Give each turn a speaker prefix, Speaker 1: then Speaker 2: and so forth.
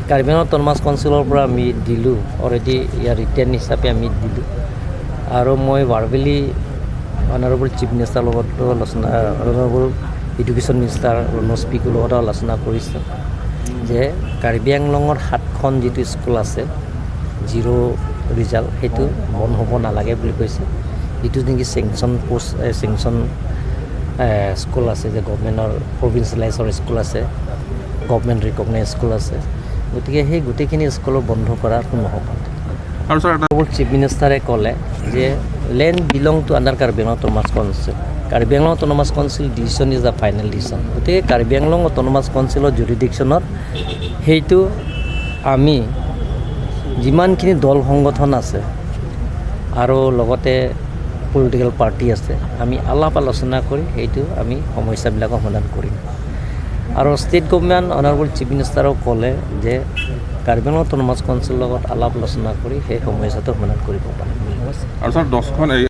Speaker 1: Karbi Anglong autonomous কাউন্সিলৰ পৰা আমি দিলোঁ অলৰেডি, ইয়াৰ ৰিটেন হিচাপে আমি দিলোঁ। আৰু মই ভাৰ্বেলি অনাৰেবল চিফ মিনিষ্টাৰৰ লগতো আলোচনা, অনাৰেবল এডুকেশ্যন মিনিষ্টাৰ ৰণোজ পেগুৰ লগতো আলোচনা কৰিছোঁ যে কাৰ্বি আংলঙৰ সাতখন যিটো স্কুল আছে জিৰ' ৰিজাল্ট, সেইটো বন্ধ হ'ব নালাগে বুলি কৈছে। যিটো নেকি চেংচন পষ্ট, চেংচন স্কুল আছে যে গভমেণ্টৰ প্ৰভিঞ্চিয়েলাইজৰ স্কুল আছে, গভমেণ্ট ৰিকগনাইজ স্কুল আছে, গতিকে সেই গোটেইখিনি স্কুলো বন্ধ কৰাটো নহ'ব।
Speaker 2: আৰু ছাৰ, এটা
Speaker 1: চিফ মিনিষ্টাৰে ক'লে যে land belong to under Karbi Anglong Autonomous Council, Karbi Anglong Autonomous Council decision is the final decision। গতিকে কাৰ্বি আংলং অট'নমাছ কাউন্সিলৰ জুৰিডিকশ্যনত সেইটো আমি যিমানখিনি দল সংগঠন আছে আৰু লগতে পলিটিকেল পাৰ্টি আছে, আমি আলাপ আলোচনা কৰি সেইটো আমি সমস্যাবিলাকৰ সমাধান কৰিম। আৰু ষ্টেট গভমেণ্ট অনাৰেবল চিফ মিনিষ্টাৰক ক'লে যে কাৰ্বি আংলং অট'নমাছ কাউন্সিলৰ লগত আলাপ আলোচনা কৰি সেই সমস্যাটো সমাধান কৰিব পাৰিম বুলি কৈছে।
Speaker 2: আৰু ছাৰ, 10খন এই